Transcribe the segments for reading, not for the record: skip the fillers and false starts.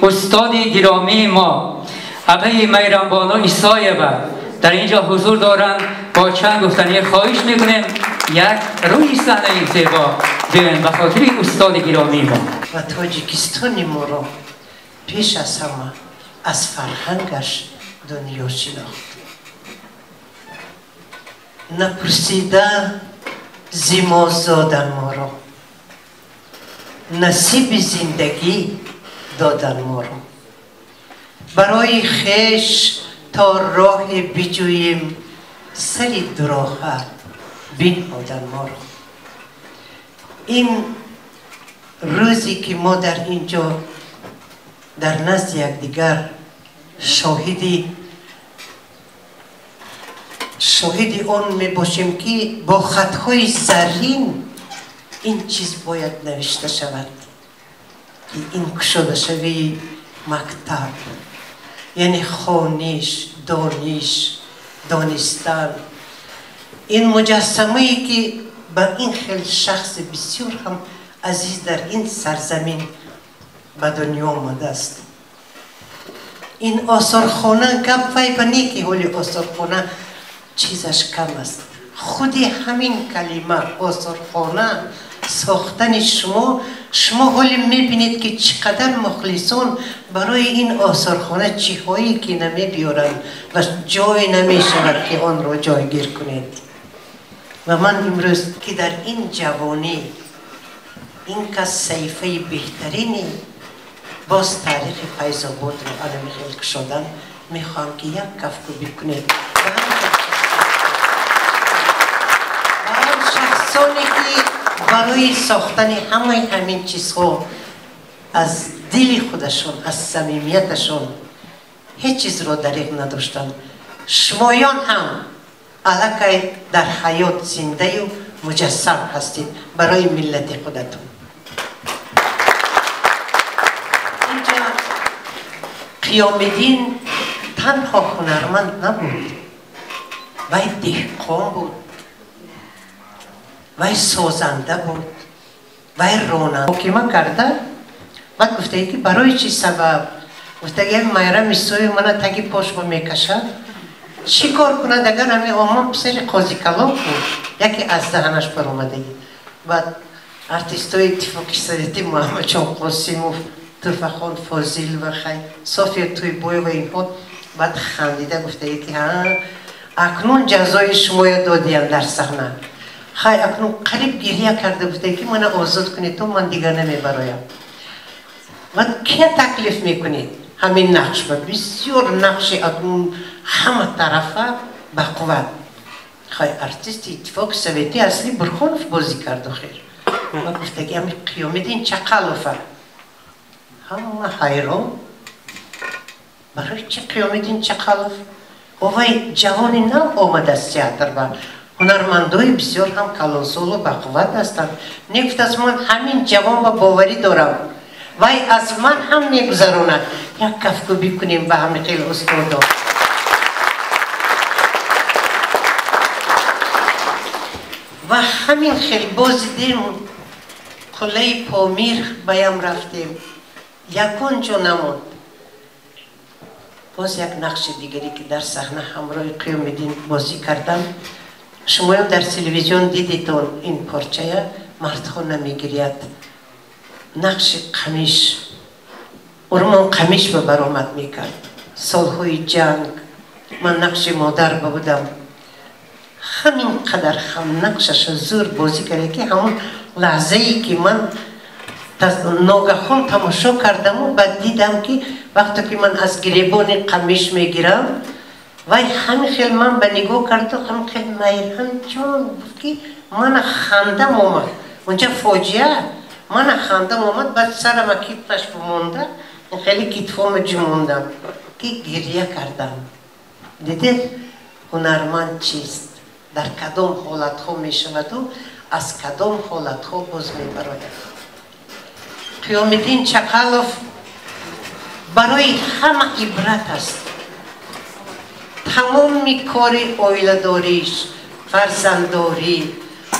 استاد گرامی ما آقای میرانبانو عیسایeva در اینجا حضور دارند. با چند گفتنی خواهش میکنیم یک روی صحنه زیبا بیاین به خاطر استاد گرامی ما. و تاجیکستان ما را پیش از همه از فرهنگش دنیا شناخت. نپرسیده ز ما زادن ما را، نصیب زندگی دادن ما را. برای خویش تا راه بجوییم، سر دراهه بنهادن ما را. این روزی که ما در اینجا در نزد یکدیگر شاهدی آن می باشیم که با خطهای زرین این چیز باید نوشته شود که این کشاده شوی مکتب، یعنی خوانش، دانش، دانستن. این مجسمه ای که به این خیلی شخص بسیار هم عزیز در این سرزمین به دنیا آمده است. این آثارخانه گپ وی به نیکی حالی آثارخانه چیزش کم است. خود همین کلمه آثارخانه ساختن شما حالی میبینید که چقدر مخلصان برای این آثارخانه چیهایی که نمی بیارند و جای نمی شود که آن را جایگیر کنید. و من امروز که در این جوانی این کس صحیفه بهترینی باز تاریخ فیض آباد را علمی خلق شدن، میخوام که یک کفکوبی کنید و هم شخصانی که برای ساختن همه همین چیزها از دل خودشون، از صمیمیتشون هیچ چیز را دریغ نداشتن. شمایان هم علاقه در حیات زنده و مجسم هستید برای ملت خودتون. اینجا قیام‌الدین تنها هنرمند نبود، وی دهقان بود، وی سازنده بود، وی راننده. محاکمه کرده، بعد گفته که برای چی سبب؟ گفته که میرم سوی من تگی پاش با میکشد، چی کار کند اگر همین آمان پسر قاضی کلان بود، یکی از دهنش بر آمده. بعد ارتیستای اتفاقی سادتی محمد جان قاسموف، ترفخان فاضل و خی صافیا توی بوی و اینها، بعد خندیده گفته که ها اکنون جزای شما دادیم در صحنه. خی اکنون قریب گریه کرده گفته که من آزاد کنید تو من دیگر نمیبرایم. بعد که تکلیف میکنید؟ همین نقش و بسیار نقش اکنون همه طرفه به قوت. خی ارتیست اتفاق سویتی اصلی برخانوف بازی کرد خیر. و گفته که همین قیام‌الدین چقلوفه. همه حیران برای چه قیام‌الدین چقلوف؟ اوی جوانی نو آمد از تئاتر و هنرمندای بسیار هم کلانسال و بقوت هستند. نگفت از من همین جوان و باوری دارم، وی از من هم میگذراند. یک کفکوبی کنیم به همین خیلی استادا. و همین خیلی باز دیدیم قله پامیر بایم رفتیم، یکون جا نموند. باز یک نقش دیگری که در صحنه همراه قیام‌الدین بازی کردم، شما هم در تلویزیون دیدیتون این پارچه مردها نمیگیرید، نقش قمیش، ارمان قمیش به برآمد میکرد. سالهای جنگ من نقش مادر بودم، همین قدر هم نقشش زور بازی کرد که همون لحظه ای که من ناگهان تماشا کردم و بعد دیدم که وقتی که من از گریبان قمیش میگیرم وی همین خیلی من به نگاه کرد و همین خیلی میرهم جان گفت که من خندم آمد. اونجا فاجعه من خندم آمد، بعد سرم کتفش بمونده، خیلی کتفام جموندم که گریه کردم. دیدید هنرمند چیست، در کدام حالتها میشود و از کدام حالتها باز میبراید. قیام‌الدین چقلوف برای همه عبرت است. تمام کار عائله داریش، فرزندداری،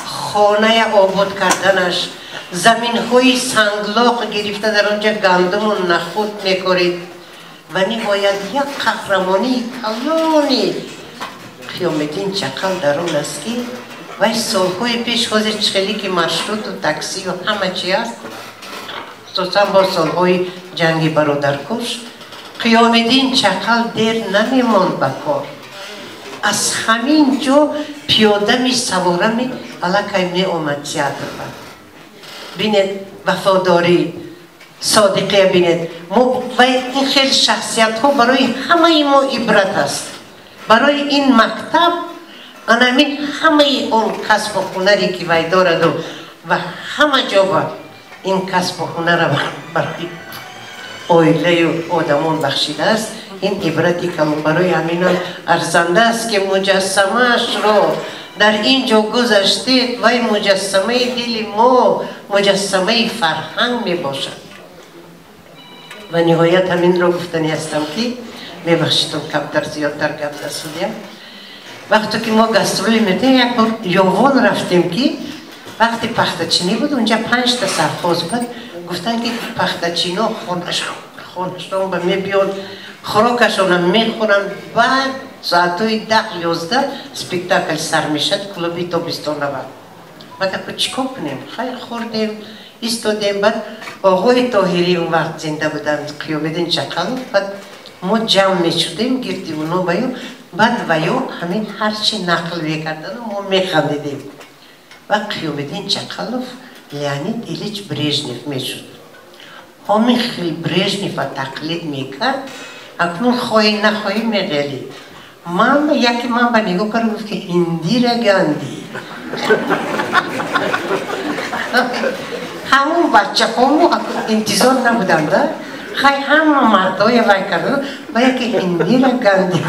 خانه آباد کردنش، Заминҳои санглоқ гирифта дар онҷа гандуму нахуд мекорид. Ва ниҳоят як қаҳрамонии калони Қиёмиддин Чақал дар он аст, ки вай солҳои пеш, ҳозир хеле ки маршруту таксию ҳама чи аст, хусусан бо солҳои ҷанги бародаркуш, Қиёмиддин Чақал дер намемонд ба кор. Аз ҳамин ҷо пиёдами саворами аллакай меомад театр ба. Бинед, вафодорӣ, содиқия бинед. Ва ин хел шахсиятҳо барои ҳамаи мо ибрат аст. Барои ин мактаб анамин ҳамаи он касбу ҳунаре ки вай дораду ва ҳама ҷо ба ин касбу ҳунара барои оилаю одамон бахшидааст, ин ибрати калон. Барои ҳаминам арзанда аст, ки муҷассамаашро дар ин ҷо гузаштед. Вай муҷассамаи дили мо, муҷассамаи фарҳанг мебошад. Ва ниҳоят ҳаминро гуфтанӣ ҳастам, ки мебахшитон, камтар зиёдтар гап засудям. Вақте ки мо гастроли мекардем, як бор Ёвон рафтем, ки вақти пахтачинӣ буд, унҷа 5та совхоз буд. Гуфтанд, ки пахтачино хонашон ба мебиёнд, хӯрокашонам мехӯранд, баъд соатҳои 10-11 спектакл сар мешад клуби тобистонава. Баъд ако чӣ кор кунем? Хайр, хӯрдем, истодем. Баъд оғои Тоҳирӣ он вақт зинда буданд, Қиёмиддин Чақалов. Баъд мо ҷамъ мешудем гирди уно баю, баъд ваё ҳамин ҳарчи нақл мекардану мо механдидем. Ва Қиёмиддин Чақалов Леонид Ильич Брежнев мешуд. Ҳамин хел Брежнева тақлид мекард, акнун хоҳӣ нахоҳӣ меғелӣ. Ман яке ман ба нигоҳ кард, гуфт, ки Индира Ганди. Ҳамун бачаҳомо интизор набуданд, да? Хай, ҳама мардоя вай карда, ба яке Индира Ганди.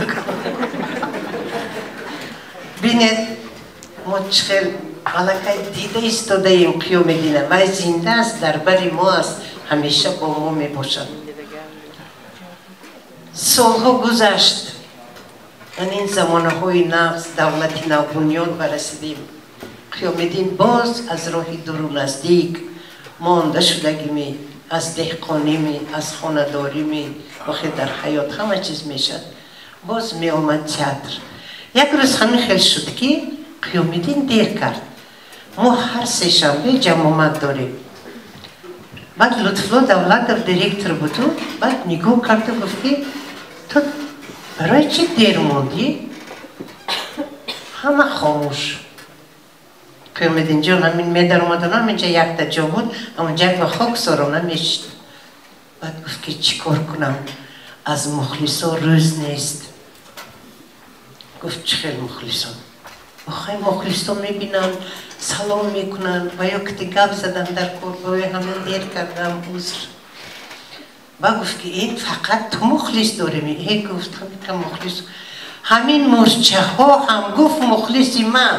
Бинед, мо чӣ хел аллакай дида истодаем Қиёмиддина. Вай зинда аст, дар бари мо аст, ҳамеша бо мо мебошад. Солҳо гузашт, ан ин замонаҳои нағз, давлати навбунёд барасидем. Қиёмиддин боз аз роҳи дуру наздик монда шудагими, аз деҳқоними, аз хонадорими, охир дар ҳаёт ҳама чиз мешад, боз меомад театр. Як рӯз ҳамин хел шуд, ки Қиёмиддин дер кард. Мо ҳар сешанбе ҷамъомад дорем. Баъд Лутфулло Давлатов директор буду, баъд нигоҳ карду гуфт, ки ту барои чӣ дер мондӣ? Ҳама хомӯш. Қиёмиддинҷон ҳамин медаромадан, ҳаминҷа якта ҷо буд, ҳамонҷа ба хок сорона мешид. Баъд гуфт, ки чӣ кор кунам, аз мухлисо рӯз нест. Гуфт, чӣ хел мухлисон? Охай, мухлисо мебинанд, салом мекунанд, ва ё кити гап задан дар кор, барои ҳамин дер кардам, узр. Ба гуфт, ки ин фақат ту мухлис дорем. Э, гуфт, ҳамин мухлис, ҳамин мурчаҳо ҳам, гуфт, мухлиси ман.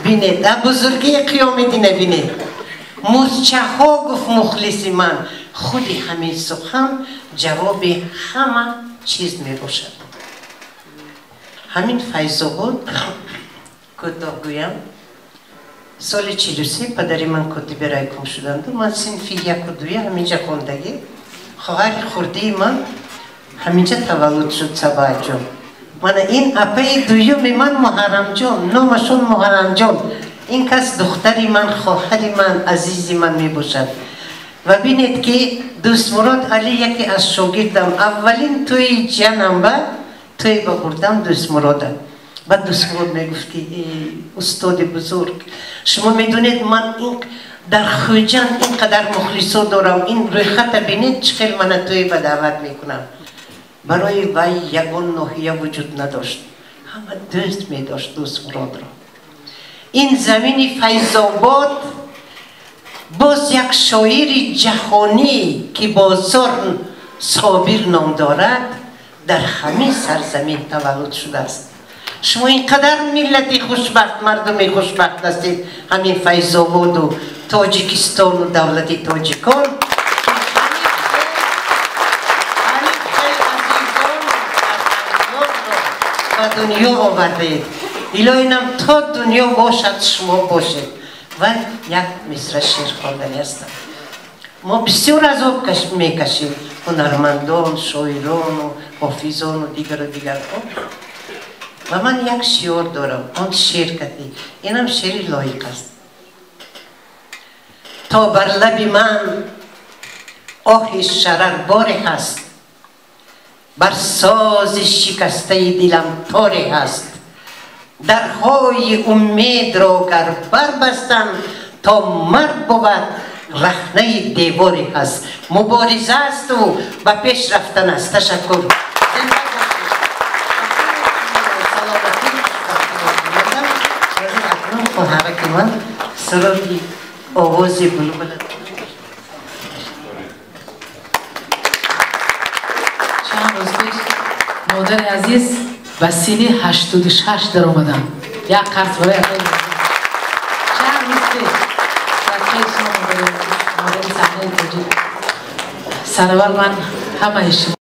Бинед, а бузургии Қиёмиддина бинед. Мурчаҳо, гуфт, мухлиси ман. Худи ҳамин сухан ҷавоби ҳама чиз мебошад. Ҳамин Файзобод, кӯтоҳ гӯям, соли 43 падари ман котиби райком шуданду, ман синфи 1-у 2 ҳаминҷа хондагӣ. Хоҳари хурдии ман ҳаминҷа таваллуд шуд, Сабаҷон. Мана ин апаи дуюми ман Муҳаррамҷон, номашон Муҳаррамҷон. Ин кас духтари ман, хоҳари ман, азизи ман мебошад. Ва бинед, ки Дӯстмурод Али яке аз шогирдам, аввалин тӯи ҷанам ба тӯй ба бурдам Дӯстмурода. Баъд Дӯстмурод мегуфт, ки устоди бузург, шумо медонед, ман ин дар Хуҷанд ин қадар мухлисо дорам, ин рӯйхата бинед, чӣ хел мана тӯй ба даъват мекунам. Барои вай ягон ноҳия вуҷуд надошт, ҳама дӯст медошт Дӯстмуродро. Ин замини Файзобод боз як шоири ҷаҳонӣ, ки Бозор Собир ном дорад, дар ҳамин сарзамин таваллуд шудааст. Шумо ин қадар миллати хушбахт, мардуми хушбахт ҳастед, ҳамин Файзободу Тоҷикистону давлати тоҷикон. Ба дунё овардаед. Илоҳинам, то дунё бошад, шумо бошед. Ва як мисра шеър хондани ҳастам. Мо бисёр азоб мекашем, ҳунармандон, шоирону ҳофизону дигару дигарҳо. Ва ман як шиор дорам, он шеър кардӣ, инам шеъри лоиқ аст. То бар лаби ман оҳи шарарборе ҳаст, бар сози шикастаи дилам торе ҳаст, дарҳои умедро гар барбастам, то марг бувад рахнаи деворе ҳаст. Мубориза асту ба пеш рафтан аст. Ташаккур. Акнун хоҳараки ман суруди овози булбул. Чанд рӯз пеш модари азиз ба синни 86 даромадам. Як қарз барои чанд рӯз пеш садқаи шумо модари саҳнаи тоҷик. Сараввал ман ҳамаи шумо